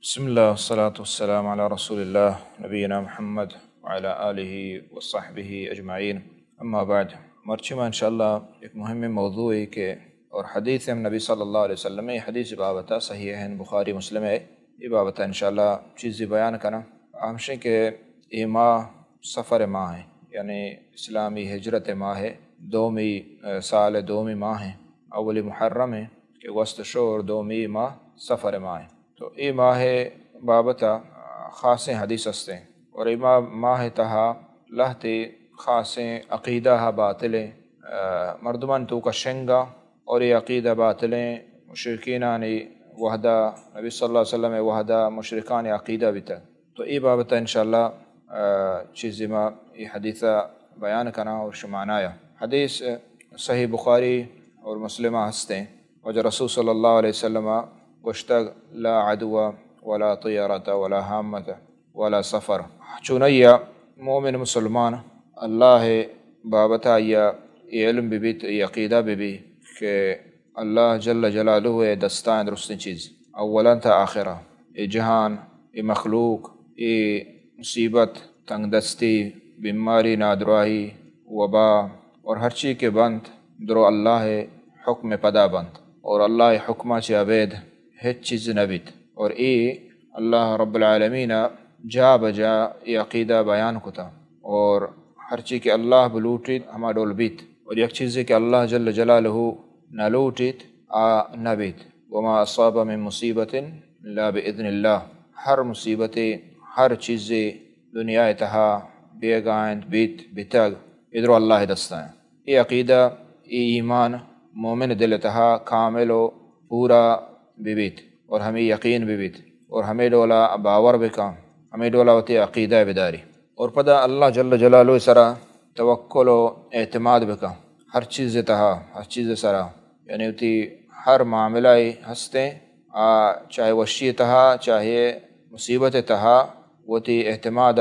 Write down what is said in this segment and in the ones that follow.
بسم اللہ، والصلاة والسلام علی رسول اللہ، نبینا محمد وعلی آلہ وصحبہ اجمعین۔ اما بعد، مرچی ما انشاءاللہ ایک مہمیں موضوع ہے کہ، اور حدیث ہم نبی صلی اللہ علیہ وسلم ءِ حدیث بابتا صحیح ہیں، بخاری مسلم ہے، یہ بابتا انشاءاللہ چیزی بیان کرنا۔ ہمشیں کہ اے ماہ صفر ماہ ہے، یعنی اسلامی ہجرت ماہ ہے، دومی، اے، سال دومی ماہ ہے، اولی محرم ہے کہ گوست شو اور دومی ماہ صفر ماہ ہے۔ تو اے ماہ بابتا خاصیں حدیث ہستیں اور اے ماہ، ماہ تہا لہتے خاصیں عقیدہ باطلیں، اے، مردمان توکا شنگا اور اے عقیدہ باطلیں مشرکینانی وہدا، نبی صلی اللہ علیہ وسلم وہدا مشرکان عقیدہ بیتا۔ تو اے بابت انشاءاللہ، آ، چیزی ما اے حدیث بیان کنا اور شمانایا۔ حدیث صحیح بخاری اور مسلم ہستیں۔ واجہ رسول صلی اللہ علیہ وسلم گوشتگ، لا عدو ولا طیرة ولا حامة ولا سفر۔ چونیا مومن مسلمان اللہ بابت آیا اے علم ببیت، اے عقیدہ ببی کہ اللہ جل جلالہ ءِ دستاں درستیں چیز، اولاً تا آخرا، اے جہان، اے مخلوق، اے مصیبت، تنگ دستی، بیماری، نادراہی، وبا اور ہرچی کہ بنت، درو اللہ ءِ حکم پدا بنت اور اللہ ءِ حکمہ چہ ابید ہچ چیز نہ بیت۔ اور اے اللہ رب العالمین جا بجا اے عقیدہ بیان کتا اور ہرچی کہ اللہ بلوٹیت ہما ڈول بیت، اور یک چیزے کہ اللہ جل جلالہ نہ لوٹیت، آ نہ بیت۔ وما اصاب من مصیبة الا باذن اللہ۔ ہر مصیبتے، ہر چیزے دنیا تہا بیگا انت، بیت، بیتگ، اے درو اللہ دستا انت۔ اے عقیدہ، اے ایمان مومن دل تہا کامل و پورا ببیت اور ہمے یقین ببیت اور ہمے ڈولا باور بکن، ہمے ڈولا وتی عقیدہ بداری اور پدا اللہ جل جلالہ سرا توکل و اعتماد بکن۔ ہر چیز تہا، ہر چیز سرا، یعنی وتی ہر معاملہ ہستیں، آ، چاہے وشی تہا، چاہے مصیبت تہا، وتی اعتماد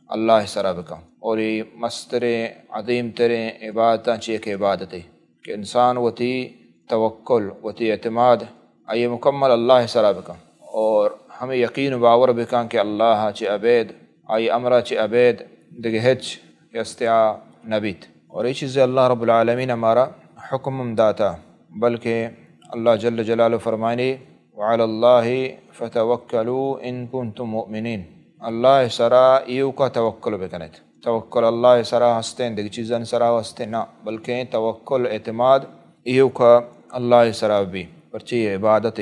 اللہ سرا بکن۔ اور یہ مستریں، عظیم تریں عبادتاں چہ یک عبادتے کہ انسان وتی توکل، وتی اعتماد آئی مکمل اللہ سرا بکن اور ہمیں یقین و باور بکن کہ اللہ چہ ابید، آئی امرا چہ ابید دگہ ہچ کہ استعا نہ بیت۔ اور اے چیزے اللہ رب العالمین ہمارا حکم ہم داتا، بلکہ اللہ جل جلالہ فرمائنی، وعلی اللہ فتوکلوا ان کنتم مؤمنین۔ اللہ سرا ایوکا توکل بکنیت۔ توکل اللہ سرا ہستیں، دگہ چیزان سرا ہستیں نہ، بلکہ توکل، اعتماد ایوکا اللہ سرا بی، پرچی عبادت۔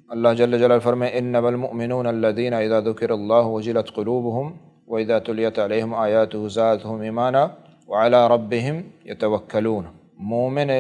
اللہ جل جلالہ فرمائے، انما المؤمنون الذین اذا ذکر اللہ وجلت قلوبهم واذا تلیت علیہم آیاتہ زادتہم ایمانا وعلی ربہم یتوکلون۔ مومن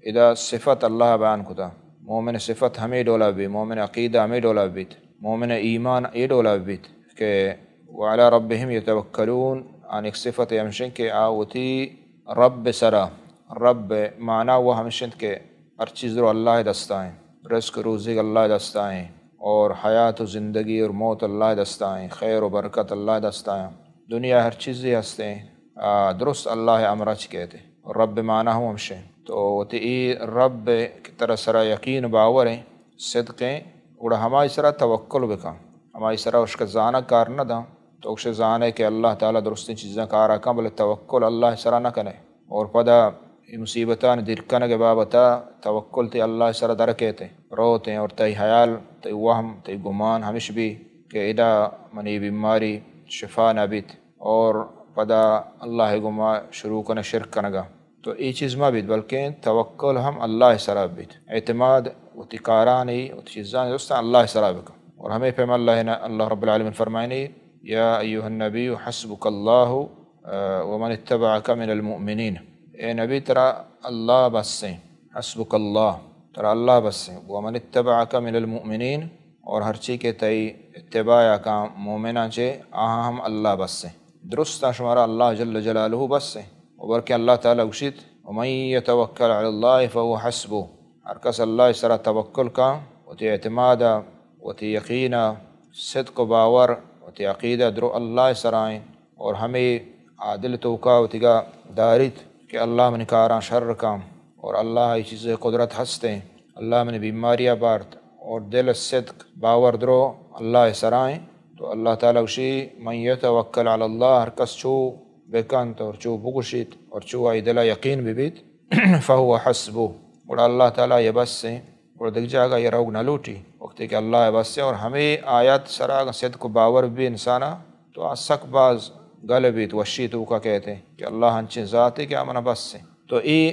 ادا صفت اللہ بیان کتا۔ مومن صفت ہمیں ڈولا بی، مومن عقیدہ ہمیں ڈولا بیت، مومن ایمان اے ڈولا بیت کہ وعلی ربہم یتوکلون، آنی صفت ہمشن کہ آ وتی رب سرا، رب معنی وہ ہمشن کہ ہر چیز رو اللہ دستائیں، رزق روزی اللہ دستائیں، اور حیات و زندگی اور موت اللہ دستائیں، خیر و برکت اللہ دستائیں، دنیا ہر چیزی ہستیں، آ، درست اللہ امرا چی کہتے۔ رب معنی ہوں ہمشے۔ تو وتی ای رب کہ ترا سرا یقین باور ہیں، صدق ہیں، گڑا ہمائی سرا توکل بکن۔ ہمائی سرا اشکا زانگ کار نہ داں۔ تو اشکا زانے کہ اللہ تعالی درستیں چیزاں کارا کن، بلے توکل اللہ سرا نہ کنے۔ اور پدا ای مصیبتان دیر کنگ بابتا توکل تی اللہ سرا در کہتے۔ روتے اور تئی حیال، تئی وہم، تئی گمان ہمش بی کہ ادا منی بیماری شفا نہ بیت۔ اور پدا اللہ گما شروع کنے شرک کنگا۔ تو اے چیز مہ بیت، بلکیں توکل ہم اللہ سرا بیت۔ اعتماد وتی کارانی، وتی چیزانی درستاں اللہ سرا بکن۔ اور ہمیں پیم اللہ نا، اللہ رب العالمین فرمائنی، یا ایھا النبی حسبک اللہ، آ، ومن اتبعک من المؤمنین۔ اے نبی ترا اللہ بسیں، حسبک اللہ، ترا اللہ بسیں، ومن اتبعک من المؤمنین، اور ہرچی کہ تئی اتباع کاں مومناں چے، آہاں ہم اللہ بسیں۔ درستاں شمارا اللہ جل جلالہ بسیں۔ و بلکہ اللہ تعالی گوشیت، ومن یتوکل علی اللہ فهو حسبه۔ ہر کس اللہ سرا توکل کاں، وتی اعتماد، وتی یقین، صدق و باور، وتی عقیدہ درو اللہ سرائیں۔ اور ہمیں عادل توکا وتیگا داریت کہ اللہ منی کاراں شر کاں اور اللہ ای چیز قدرت ہستیں، اللہ منی بیماریا بارت، اور دل صدق باور درو اللہ ءِ سرا ایں۔ تو اللہ تعالیٰ گوشی، من یتوکل علی اللہ، ہر کس چو بکنت اور چو بگوشیت اور چو آئی دل ءَ یقین ببیت، فہو حسبہ، گڑا اللہ تعالیٰ ءَ بس ایں، گڑا دگہ جاگہ ءَ روگ نہ لوٹی۔ وقتی کہ اللہ ءَ بس ایں اور ہمے آیات سرا اگاں صدق و باور بی انسان ءَ، تو آ سک باز گل بیت، وشی توکا کئیت کہ اللہ انچیں ذاتے کہ آ منا بس ایں۔ تو اے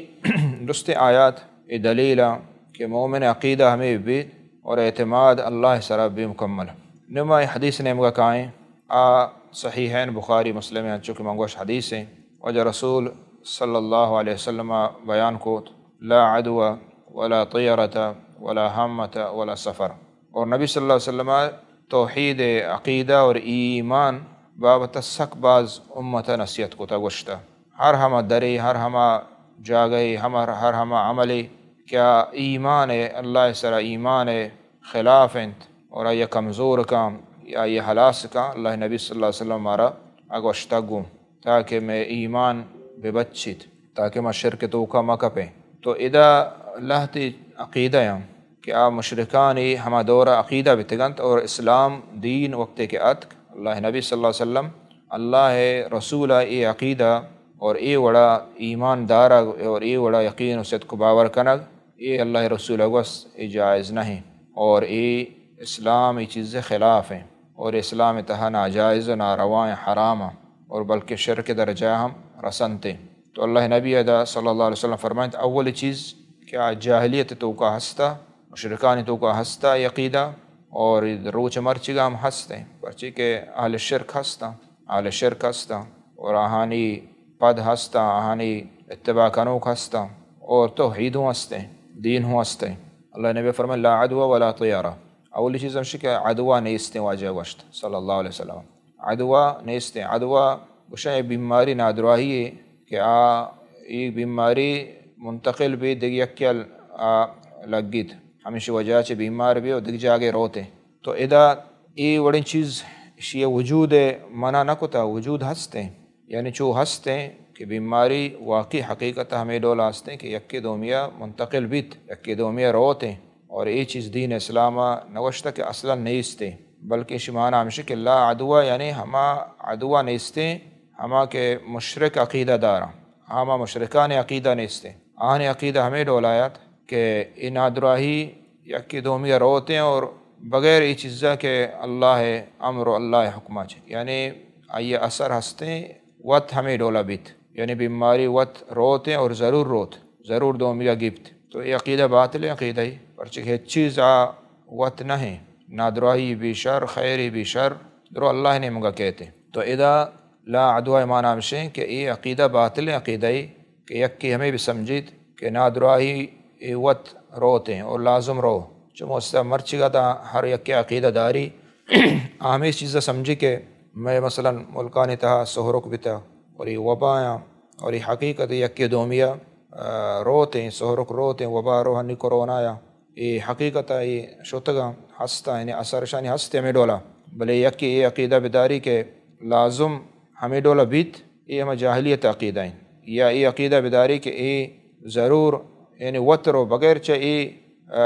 درستیں آیات، اے دلیل ایں کہ مومن ءِ عقیدہ ہمے بیت اور اعتماد اللہ ءِ سرا بی مکمل۔ نوں ما اے حدیث ءِ نیمگا کائیں، آ صحیحین بخاری مسلم ایں، انچو کہ من گوشت حدیث ایں۔ واجہ رسول صلی اللہ علیہ وسلم ءَ بیان کت، لا عدوى ولا طيرة ولا هامة ولا سفر۔ اور نبی صلی اللہ علیہ وسلم ءَ توحید عقیدہ اور ایمان بابت سک باز امت ءَ نصیحت کتا، گوشتا، ہر ہما درے، ہر ہما جاگہے، ہما، ہر ہما عملے کہ آ ایمان ءِ، اللہ ءِ سرا ایمان ءِ خلاف انت اور آئی ءَ کمزور کن یا آئی ءَ ہلاس کن، اللہ ءِ نبی صلی اللہ علیہ وسلم ءَ مارا آ گوشتگ گوں، تاکہ مئے ایمان بہ بچیت، تاکہ ما شرک ءِ توکا مہ کپیں۔ تو ادا لہتے عقیدہ ایں کہ آ مشرکانی ہما دور ءَ عقیدہ بیتگ انت اور اسلام دین وقتے کہ اتک، اللہ ءِ نبی صلی اللہ علیہ وسلم، اللہ ءِ رسول ءَ اے عقیدہ اور اے وڑا ایمان دارگ اور اے وڑا یقین و صدق و باور کنگ، اے اللہ ءِ رسول ءَ گوشت، اے جائز نہ ایں اور اے اسلام ءِ چیز ءِ خلاف ایں اور اسلام ءِ تہا ناجائز و ناروا ایں، حرام ایں اور بلکہ شرک ءِ درجہ ءَ ہم رسنت ایں۔ تو اللہ ءِ نبی ادا صلی اللہ علیہ وسلم فرمائنت، اولی چیز کہ آ جاہلیت ءِ توکا ہستا، مشرکانی توکا ہستا اے عقیدہ، اور روچ مرچیگا ہم ہست ایں، پرچے کہ اہل شرک ہستاں، اہل شرک ہستاں اور آہانی پد ہستاں، آہانی اتباع کنوک ہستاں اور توحید ہوں ہست ایں، دین ہوں ہست ایں۔ اللہ ءِ نبی فرمائے، لا عدوى ولا طيرة۔ اولی چیز ہمشی کہ عدوہ نیست ایں، واجہ گوشت صلی اللہ علیہ وسلم۔ عدوہ نیست ایں۔ عدوہ گوشاں اے بیماری، نادراہی اے کہ آ، اے بیماری منتقل بی دگہ یکے ءَ آ لگیت، ہمیشی وجہ چہ بیمار بی و دگہ جاگے روت ایں۔ تو ادا اے وڑیں چیز ایشی ءِ وجود ءَ منع نہ کتا، وجود ہست ایں۔ یعنی چو ہست ایں کہ بیماری واقعی حقیقت ءَ ہمے ڈول ہست ایں کہ یکے دومی ءَ منتقل بیت، یکے دومی ءَ روت ایں۔ اور اے چیز دین اسلام ءَ نوشتہ کہ اصلاً نیست ایں، بلکہ ایشی معنی ہمشی کہ لا عدوى، یعنی ہما عدوہ نیست ایں، ہما کہ مشرک عقیدہ داراں، ہما مشرکانی عقیدہ نیست ایں۔ آہانی عقیدہ ہمے ڈولا ات کہ اے نادراہی یکے دومی ءَ روت ایں اور بغیر اے چیزا کہ اللہ ءِ امر و اللہ ءِ حکما چہ، یعنی آئی ءِ اثر ہست ایں، وت ہمے ڈولا بیت، یعنی بیماری وت روت ایں اور ضرور روت، ضرور دومی ءَ گیپت۔ تو اے عقیدہ باطلیں عقیدہ ایں، پرچہ کہ ہچ چیز آ وت نہ ایں، نادراہی بی شر، خیری بی شر، درو اللہ ءِ نیمگا کئیت ایں۔ تو ادا لا عدوى ءِ معنی ہمشیں کہ اے عقیدہ باطلیں عقیدہ ایں کہ یکے ہمے بہ سمجھیت کہ نادراہی اے وت روت ایں اور لازم رو۔ چمو استا مرچیگا داں ہر یکے عقیدہ داری، آ ہمے چیزا سمجھی کہ مئے مثلاً ملکانی تہا سہرک بیتا اور اے وبایاں اور اے حقیقت یکے دومی ءَ، آ، روت ایں، سہرک روت ایں، وبا رو ہنی کرونا یا۔ اے حقیقت ءَ اے شتگاں ہستاں، یعنی اثر اشانی ہست ہمے ڈولا۔ بلے یکے اے عقیدہ بداری کہ لازم ہمے ڈولا بیت، اے ہما جاہلیت عقیدہ ایں۔ یا اے عقیدہ بداری کہ اے ضرور، یعنی وت رو، بغیر چہ اے، آ،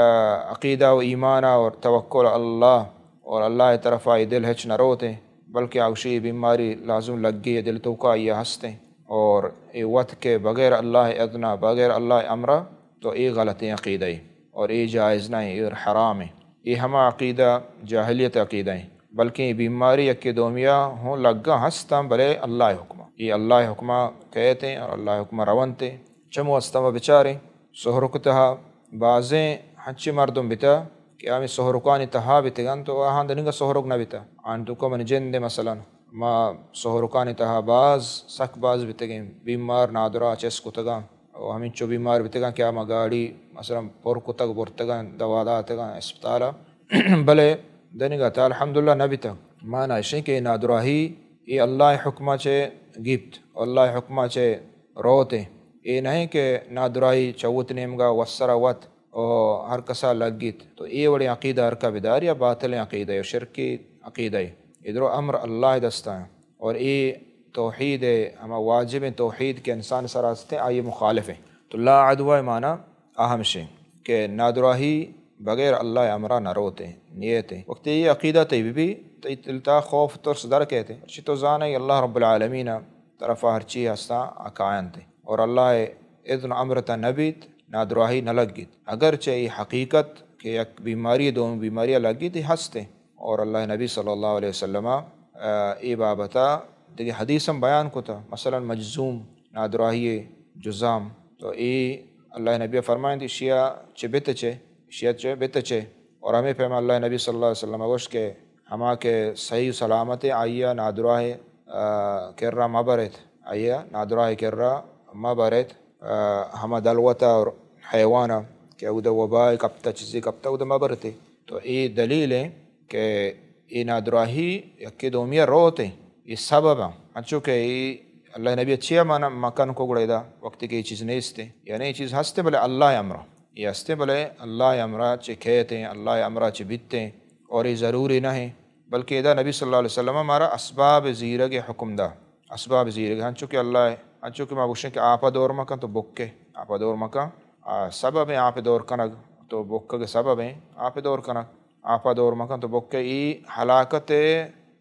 عقیدہ و ایمان اور توکل اللہ اور اللہ ءِ طرفا اے دل ہچ نہ روت ایں، بلکہ آ گوشی اے بیماری لازم لگی ایں، دل توکا اے ہست ایں۔ اور اے وت کہ بغیر اللہ ءِ اذنا، بغیر اللہ ءِ امرا، تو اے غلطیں عقیدہ ایں اور اے جائز نہ ایں، اے حرام ایں۔ اے ہما عقیدہ جاہلیت عقیدہ ایں، بلکہ اے بیماری یکے دومی ءَ ہوں لگا ہستاں، بلے اللہ ءِ حکما۔ اے اللہ ءِ حکما کئیت ایں اور اللہ ءِ حکما رونت ایں۔ چمو استا ما بچاریں، سہرک تہا بازیں ہنچیں مردم بیتا کہ ہمے سہرکانی تہا بیتگاں، تو آہاں دنیگا سہرک نہ بیتا۔ آن توکا منی جند ایں مثلاً۔ ما سہرکانی تہا باز، سک باز بیتگیں، بیمار نادراہ چست کتگاں و ہمینچو بیمار بیتگاں کہ آ ما گاڑی مثلاً پر کتگ، برتگاں، دوا داتگاں اسپتالا۔ بلے دنیگا تا الحمدللہ نہ بیتگ۔ مانا اشیں کہ اے نادراہی اے اللہ ءِ حکما چہ گیپت، اللہ ءِ حکما چہ روت ایں۔ اے نہ ایں کہ نادراہی چہ وت نیمگا وسرا وت و ہر کسا لگیت۔ تو اے وڑیں عقیدہ ہر کا بداری، آ باطلیں عقیدہ ایں، شرکی عقیدہ ایں۔ اے درو امر اللہ ءِ دستا ایں۔ اور اے توحید ءِ ہما واجبیں توحید کہ انسان ءِ سرا ہست ایں، آئی مخالف ایں۔ تو لا عدوہ ءِ معنی آ ہمشیں کہ نادراہی بغیر اللہ امرا نہ روتے، نیتے۔ وقتی یہ عقیدہ تئی بی بی، تئی دل تا خوف ترس در کہتے۔ چی تو زانے اللہ رب العالمین طرفا ہرچی ہستاں آ کاینت۔ اور اللہ اذن امر تا نہ بیت، نادراہی نہ لگیت۔ اگرچہ یہ حقیقت کہ یک بیماری دومی بیماری لگیت، یہ ہستے۔ اور اللہ نبی صلی اللہ علیہ وسلم، آ، اے بابتا دگہ حدیث ہم بیان کتا، مثلاً مجزوم، نادراہی جزام۔ تو اے اللہ نبی فرمائیں، اشیا چہ بتچے، اشیا چہ بتچے۔ اور ہمیں پیما اللہ نبی صلی اللہ علیہ وسلم گوشت کہ ہما کہ صحیح و سلامت، آئیا نادراہ، آ، کرا مبرت، آئیا نادراہ کرا مبرت، آ، ہما دلوتا اور حیوانا کہ اود وبا کپتا، چیزی کپتا، اود مبرتے۔ تو اے دلیل ہیں کہ اے نادراہی یکے دومی روت ہیں، اے سبب ہیں۔ انچو کہ اے اللہ نبی چیا مانا مکن کو گڑے دا، وقتی کہ اے چیز نیست ہیں، یعنی اے چیز ہستے بلے اللہ امرا، اے ہستے بلے اللہ امرا چہ کہتے ہیں، اللہ امرا چہ بیتے ہیں، اور اے ضروری نہ ہیں، بلکہ ادا نبی صلی اللہ علیہ وسلم مارا اسباب زیرگ حکم دا۔ اسباب زیرگ، ہنچو کہ اللہ، ہنچو کہ ما گوشیں کہ آپا دور مکن تو بکے، آپا دور مکن، آ، سبب ہیں آپ دور کنگ، تو بکگ سبب ہیں آپ دور کنگ۔ آپا دور مکن تو بکے۔ ای ہلاکت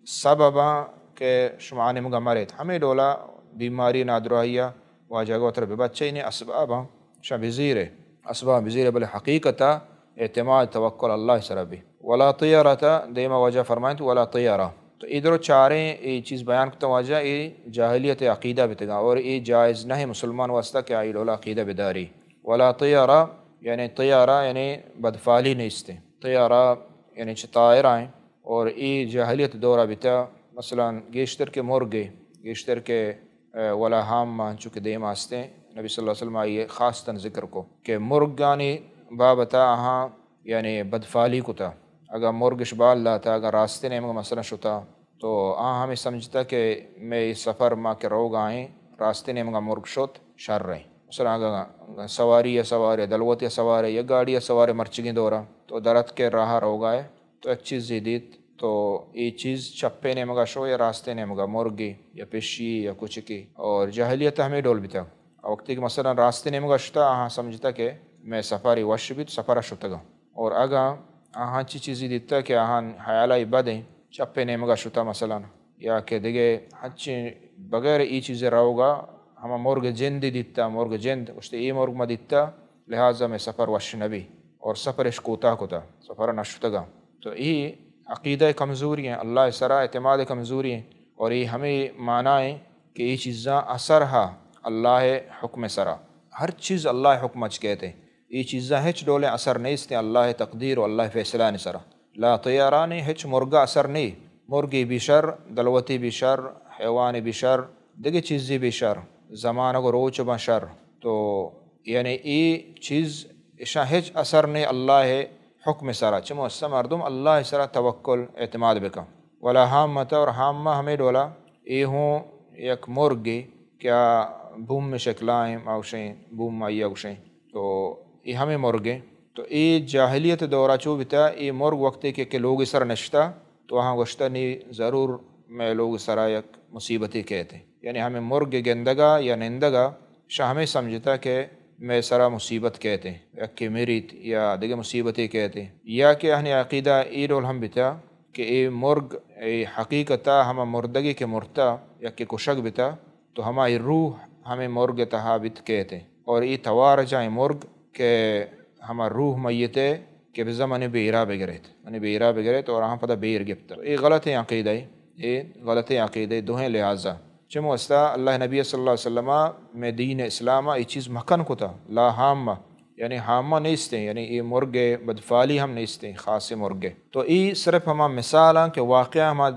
سبباں کہ شما آ نیمگا مریت۔ ہمیں ڈولا بیماری نادراہیا واجہ گوتر ببچے، انہیں اسباباں شما بزیرے، اسباب بزیرے، بلے حقیقتا اعتماد توکل اللہ سر بی۔ ولا طیرہ تا دیما واجہ فرمائیں تو ولا طیرہ۔ تو ادرو چاریں اے چیز بیان کتا واجہ، اے جاہلیت عقیدہ بتگا اور اے جائز نہ ہے مسلمان واسطہ کہ آئی ڈولا عقیدہ بداری۔ ولا طیرہ یعنی طیرہ یعنی بدفالی نیستے۔ طیرہ یعنی چہ طائرہ ہیں اور اے جاہلیت دورہ بتا، مثلاً گیشتر کے مرگے، گیشتر کے، اے، ولا ہام ما چونکہ دیم آستے، نبی صلی اللہ علیہ وسلم آئیے خاص تن ذکر کو کہ مرگانی بابتا آہاں یعنی بدفالی کتا۔ اگا مرگش بال داتا، اگا راستے نیمگا مثلاً شتا، تو آ ہمیں سمجھتا کہ مئے سفر ما کہ روگا ہیں، راستے نیمگا مرگ شت، شر ہیں۔ مثلاً اگا سواری یا سوار، دلوت یا سوار، یا گاڑی یا سوار مرچگیں دورا، تو درت کے راہ روگا ہے، تو یک چیزے دیت، تو اے چیز چپے نیمگا شو یا راستے نیمگا، مرگے یا پشی یا کچکے۔ اور جاہلیت ہمیں ڈول بیتا۔ وقتی کہ مثلاً راستے نیمگا شتا، آہاں سمجھتا کہ مئے سفر وش بیت، سفر شتگا۔ اور اگاں آہاں چی چیزی دیتا کہ آہاں حیالائی بدیں، چپے نیمگا شتا مثلاً، یا کہ دگہ ہنچیں بغیر ای چیز روگا ہما مرگ جندی دیتا، مرگ جند، گوشتے اے مرگ ما دیتا، لہذا مئے سفر وش نبی اور سفرش کوتاہ کتا، سفر نشتگا۔ تو ای عقیدہ کمزوری ہیں، اللہ سرا اعتماد کمزوری ہیں، اور ای ہمیں معنی ہیں کہ ای چیزاں اثر ہا اللہ حکم سرا۔ ہر چیز اللہ حکم اچ کہتے۔ ای چیزاں ہچ ڈولیں اثر نیست ہیں اللہ تقدیر و اللہ فیصلہ نے سرا۔ لا طیرہ نے ہچ مرگا اثر نہیں۔ مرگی بھی شر، دلوتی بھی شر، حیوانی بھی شر، دگہ چیزی بھی شر، زمانگ و روچ بن شر۔ تو یعنی ای چیز اشاں ہچ اثر نہیں اللہ حکم سرا۔ چمو اسا مردم اللہ سرا توکل اعتماد بکن۔ ولا حامت، اور حامہ ہمیں ڈولا، ای ہوں یک مرگی کیا بوم شکلائیں، ما گوشیں بوم آئیا گوشیں۔ تو ای ہمیں مرگیں۔ تو ای جاہلیت دورا چو بیتا، ای مرگ وقتی کہ، کہ لوگ سر نشتا، تو آہاں گوشتا نی ضرور مئے لوگ سرا یک مصیبتی کہتے۔ یعنی ہمیں مرگ گندگا یا نندگا، شاہ ہمیں سمجھتا کہ مئے سرا مصیبت کہتے، یک کہ مریت یا دگہ مصیبتی کہتے۔ یا کہ اہنی عقیدہ ای ڈول ہم بیتا کہ ای مرگ، ای حقیقتا ہما مردگی کہ مرتا، یک کہ کشگ بیتا، تو ہمائی روح ہمیں مرگ تہا بیت کیت۔ اور ای توار جائیں مرگ کہ ہما روح میت ہے کہ بزاں منی بیرا بگریت، منی بیرا بگریت اور آہاں پدا بیر گپت۔ ای غلطیں عقیدہ ہے، ای غلطیں عقیدہ ہے دوہیں لحاظا۔ چمو استا اللہ نبی صلی اللہ علیہ وسلم میں دین اسلام ای چیز مکن کتا، لا حامہ، یعنی حامہ نیستیں، یعنی ای مرگ بدفالی ہم نیستیں، خاص مرگ۔ تو ای صرف ہما مثال ہیں کہ واقعہ ہما،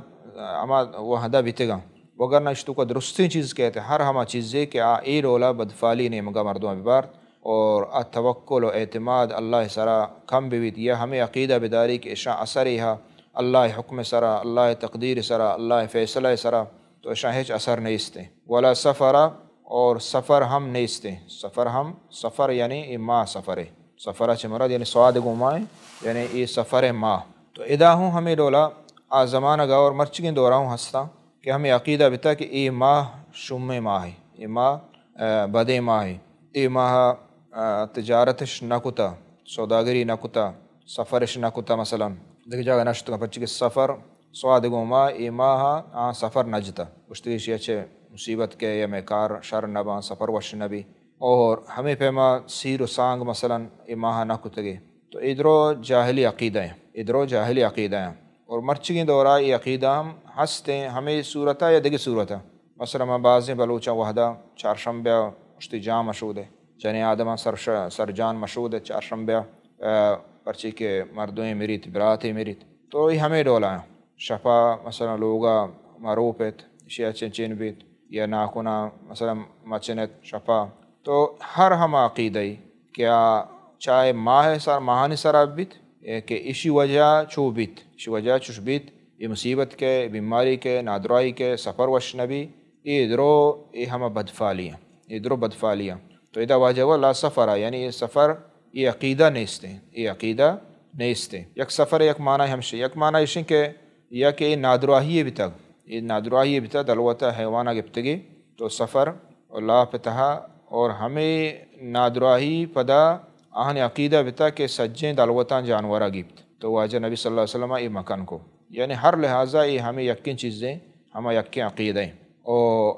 ہما وحدہ بیتگاں۔ وگرنہ اشتو کا درستیں چیز کہتے، ہر ہما چیزے کہ آ اے ڈولا بدفالی نیمگا مردم ببارت اور آ توکل و اعتماد اللہ سرا کم ببیت یا ہمیں عقیدہ بداری کہ اشاں اثر ہا اللہ حکم سرا، اللہ تقدیر سرا، اللہ فیصلہ سرا، تو اشاں ہچ اثر نیستیں۔ ولا سفر، اور سفر ہم نیستیں۔ سفر ہم، سفر یعنی اے ماہ سفرے۔ سفر چہ مراد یعنی سواد گوما ہے، یعنی اے سفر ماہ۔ تو ادا ہوں ہمیں ڈولا آ زمانگا اور مرچگیں دورا ہوں ہستاں کہ ہمیں عقیدہ بتا کہ اے ماہ شومیں ماہ ہے، اے ماہ، آ، بدیں ماہ ہے، اے ماہ، آ، تجارتش نہ کتا، سوداگری نہ کتا، سفرش نہ کتہ، مثلاً دگہ جاگہ نہ شتگاں، پرچی کہ سفر سواد گوما اے ماہ آ سفر نہ جتہ، گوشتگی ایشی ءَ چہ مصیبت کئے یا مئے کار شر نہ باں، سفر وش نہ بی۔ اور ہمے پیما سیر و سانگ مثلاً اے ماہ نہ کتگی۔ تو اے درو جاہلی عقیدہ ہیں، اے درو جاہلی عقیدہ ہیں۔ اور مرچگیں دورا اے عقیدہ ہم ہستیں، ہمے صورتا یا دگہ صورتا۔ مثلاً ما بازیں بلوچاں وہدا چارشنبہ اشتی جان مشودے، جنیں آدماں سر ش-، سر جان مشودے چارشنبہ، آ، پرچی کہ مردمے مریت، براتے مریت۔ تو اے ہمے ڈولا ہیں۔ شپا مثلاً لوگا مروپت، اشیا چنچین بیت، یا ناکنا مثلاً مچنت شپا۔ تو ہر ہما عقیدہ ای کہ آ چاہے ماہ سر، ماہانی سرا بیت، اے کہ اشی وجہ چو بیت، اشی وجہ چوش بیت، اے مصیبت کئے، بیماری کئے، نادراہی کئے، سفر وش نبی، اے درو، اے ہما بدفعالی ہیں، اے درو بدفعالی ہیں۔ تو ادا واجہ گو لا سفر، یعنی اے سفر، اے عقیدہ نیستیں، اے عقیدہ نیستیں۔ یک سفر یک معنی ہمشی، یک معنی اشیں کہ یا کہ اے نادراہی بیتگ، اے نادراہی بیتگ، دلوت حیوانا گپتگی، تو سفر و لاپ تہا، اور ہمے نادراہی پدا آہانی عقیدہ بیتگ کہ سجیں دلوتاں جانورا گیپت۔ تو واجہ نبی صلی اللہ علیہ وسلم اے مکن کو۔ یعنی ہر لحاظا اے ہمے یکیں چیزیں، ہما یکیں عقیدہ ہیں۔ او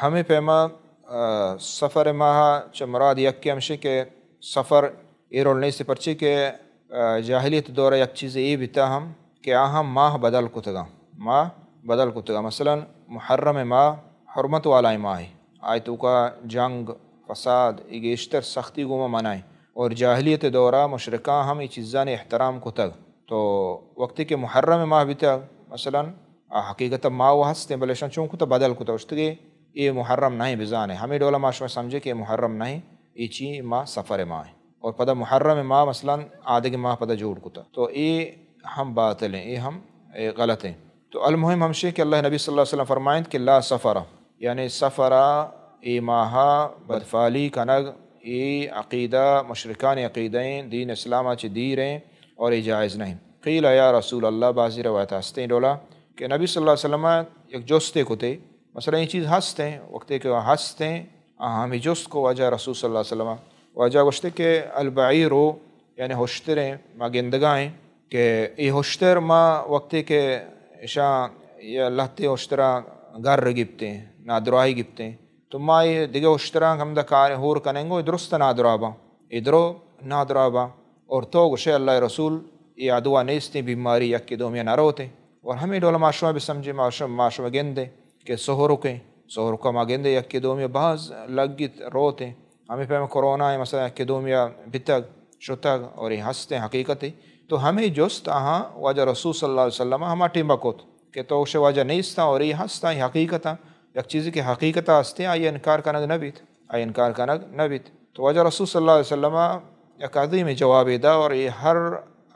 ہمے پیما، آ، سفر ماہ چہ مراد یکے ہمشی کہ سفر اے رول نیست، پرچی کہ، آ، جاہلیت دورا یک چیزے اے بیتا ہم کہ آہاں ماہ بدل کتگاں، ماہ بدل کتگاں۔ مثلاً محرم ماہ حرمت والائیں ماہے، آئی توکا جنگ، فساد، اے گیشتر سختی گوما منائیں۔ اور جاہلیت دورا مشرکاں ہم اے چیزانی احترام کتگ۔ تو وقتی کہ محرم ماہ بیتگ، مثلاً آ حقیقت ماہ و ہستیں، بلے اشاں چون کتہ بدل کتہ، گوشتگی اے محرم نہیں بزانے۔ ہمیں ڈولا ما شما سمجھے کہ اے محرم نہیں، اے چی ماہ سفر ماہ ہے۔ اور پدا محرم ماہ مثلاً آدگہ ماہ پدا جوڑ کتہ۔ تو اے ہم باطل ہیں، اے ہم، اے غلط ہیں۔ تو المہم ہمشی کہ اللہ نبی صلی اللہ علیہ وسلم فرمائند کہ لا سفر، یعنی سفر اے ماہ بدفعلی کنگ، اے عقیدہ مشرکان عقیدہ ہیں، دین اسلام چہ دیر ہیں اور اے جائز نہیں۔ قیل یا رسول اللہ، بعضی روایت ہستیں ڈولا کہ نبی صلی اللہ علیہ وسلم یک جستے کتے، مثلاً اے چیز ہستیں، وقتے کہ ہستیں، آ ہمیں جست کو واجہ رسول صلی اللہ علیہ وسلم۔ واجہ گوشتے کہ البعیر، یعنی ہشتریں ما گندگائیں کہ اے ہشتر ما وقتے کہ اشاں یا لہتے ہشتراں گر گپتیں، نادراہی گپتیں، تو ما اے دگہ ہشتراں ہمدا کار ہور کنیں گو، اے درست نادراہ باں، اے درو نادراہ باں۔ اور تو گوشے اللہ رسول، اے ادوا نیستیں، بیماری یکے دومیا نہ روتیں۔ اور ہمیں ڈول ما شما بسمجھیں، ما شما، ما شما گندیں کہ سہرکیں، سہرکا ما گندیں یکے دومیا باز لگیت روتیں۔ ہمیں پیم کرونا ہے، مثلاً یکے دومیا بتگ، شتگ اور اے ہستیں حقیقتے۔ تو ہمیں جست آہاں واجہ رسول صلی اللہ علیہ وسلم ہما ٹیمبا کت کہ تو گوشے واجہ نیستاں اور اے ہستاں، اے حقیقتاں۔ یک چیزے کہ حقیقتا ہستیں، آئی انکار کنگ نہ بیت، آئی انکار کنگ نہ بیت۔ تو واجہ رسول صلی اللہ علیہ وسلم یک عظیم جوابے دا اور اے ہر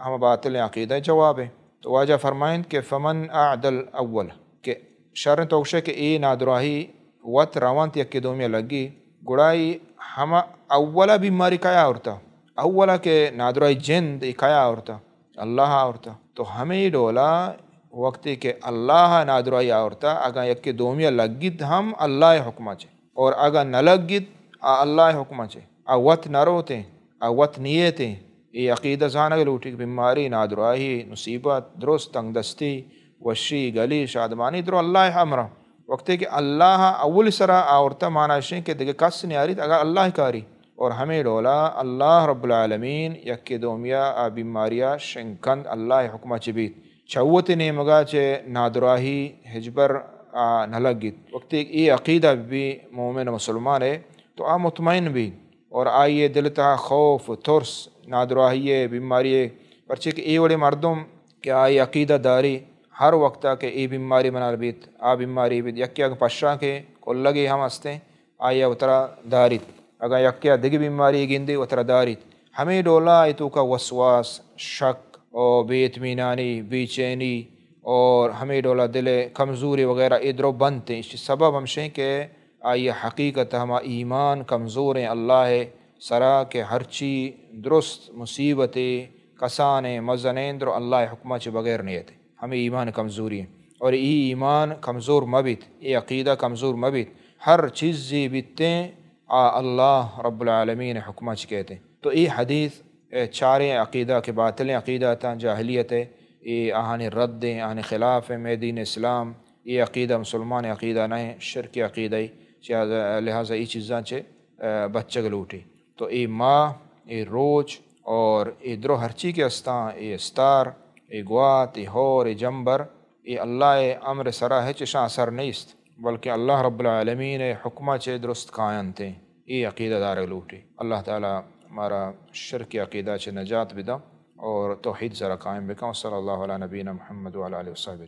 ہم باطل عقیدہ جواب ہے۔ تو واجہ فرمائند کہ فمن اعدل اول، کہ شریں تو گوشے کہ اے نادراہی وت رونت یکے دومیا لگی، گڑا اے ہما اولا بیماری کیا آورتا؟ اولا کہ نادراہی جند اے کیا آورتا؟ اللہ آورتا۔ تو ہمیں ڈولا وقتی کہ اللہ نادراہی آورتا، اگاں یکے دومیا لگیت ہم اللہ حکمہ چے، اور اگاں نہ لگیت، آ اللہ حکمہ چے، آ وت نہ روتیں، آ وت نیتیں۔ اے عقیدہ زانگ لوٹی کہ بیماری، نادراہی، مصیبت، درست، تنگ دستی، وشی، گلی، شادمانی درو اللہ امرا۔ وقتے کہ اللہ اولی سرا آورتا، مانا اشیں کہ دگہ کس نیاریت اگر اللہ کاری۔ اور ہمیں ڈولا اللہ رب العالمین یکے دومیا آ بیماریا شنگ کند، اللہ حکمہ چے بیت۔ چہ وتی نیمگا چہ نادراہی ہچبر آ نہ لگیت۔ وقتے اے عقیدہ بی مومن مسلمان ہے تو آ مطمئن بی اور آئی دل تہا خوف، ترس، نادراہی، بیماری، پرچے کہ اے وڑے مردم کہ آئی عقیدہ داری ہر وقتا کہ اے بیماری منا بیت، آ بیماری بیت، یکے اگاں پشاں کہ کلگے ہم ہستیں، آئی ء وترا داریت۔ اگاں یکے ء دگہ بیماری گندے وترا داریت۔ ہمے ڈولا آئی توکا وسواس، شک و بے اطمینانی، بے چینی اور ہمے ڈولا دل ء کمزوری وغیرہ اے درو بنت انت۔ ایشی سبب ہمشیں کہ آئی ء حقیقت ہما ایمان کمزور ہیں اللہ ء سرا کہ ہرچی درست مصیبتے کسانیں مزنیں درو اللہ ء حکمہ چہ بغیر نیت۔ ہمے ایمان کمزوری انت۔ اور ای ایمان کمزور مہ بیت، ای عقیدہ کمزور مہ بیت۔ ہر چیزے بیتیں، آ اللہ رب العالمین حکمہ چہ کیت۔ تو ای حدیث اے چاریں عقیدہ کہ باطلیں عقیدہ اتاں، جاہلیت ءِ، اے آہانی رد ایں، آہانی خلاف ایں، مئے دین اسلام، اے عقیدہ مسلمان عقیدہ نہ ایں، شرکی عقیدہ ایں، چہ لہذا اے چیزاں چہ، اے، بچگ لوٹی۔ تو اے ماہ، اے روچ اور اے درو ہرچی کہ استاں، اے استار، اے گوات، اے ہور، اے جمبر، اے اللہ ءِ امر ءِ سرا ہچ اشاں اثر نیست، بلکہ اللہ رب العالمین ءِ حکم ءَ چہ درست کاینت ایں۔ اے عقیدہ دارگ لوٹی۔ اللہ تعالی مارا شرکی عقیدہ چہ نجات بداں اور توحید سرا قائم بکاں۔ وصلی اللہ علی نبینا محمد وعلی آلہ وصحبہ۔